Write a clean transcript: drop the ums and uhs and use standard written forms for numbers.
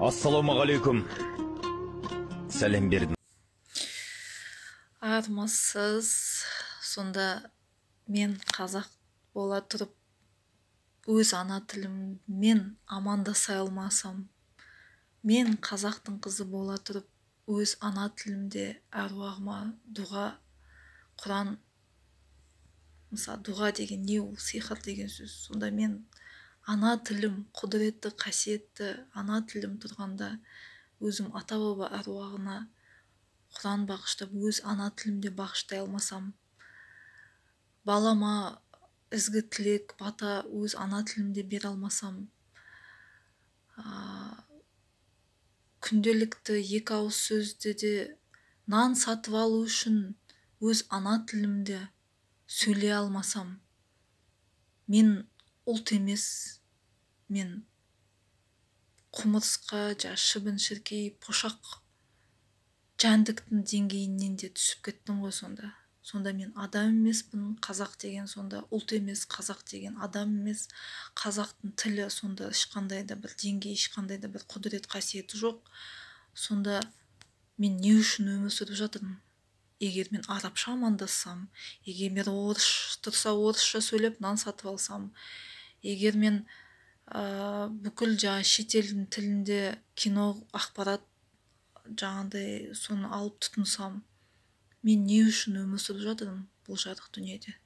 Ассалаумағалейкум. Сәлем бердім. Армысыз. Сонда мен қазақ бола тұрып өз ана тіліммен амандаса алмасам, мен қазақтың қызы бола тұрып өз ана тілімде әруағыма дұға, құран, мысалы, дұға деген не ол? Сиқыр деген сөз. Сонда мен ана тілім, құдіретті, қасиетті ана тілім тұрғанда, өзім ата баба әруағына құран бағыштап, өз ана тілімде бағыштай алмасам, балама ізгі тілек, бата өз ана тілімде бере алмасам, күнделікті екі ауыз сөзде де нан сатып алу үшін өз ана тілімде сөйлей алмасам, мен ұлт емес, мен құмырсқа, жаңа шыбын шіркей, пошақ жәндіктің деңгейінен де түсіп кеттім ғой сонда. Сонда мен адам емеспін, қазақ деген сонда ұлт емес, қазақ деген адам емес, қазақтың тілі сонда ешқандай да бір деңгей, ешқандай да бір құдірет қасиеті жоқ. Сонда мен не үшін өмір сүріп жатырмын? Егер мен арабша амандассам, егер мен орыс тұрса орысша сөйлеп нан сатып алсам, егер мен бүкіл жаңа шетелдің тілінде кино, ақпарат, жаңағыдай соны алып тұтынсам, мен не үшін өмір сүріп жатырмын бұл жарық дүниеде?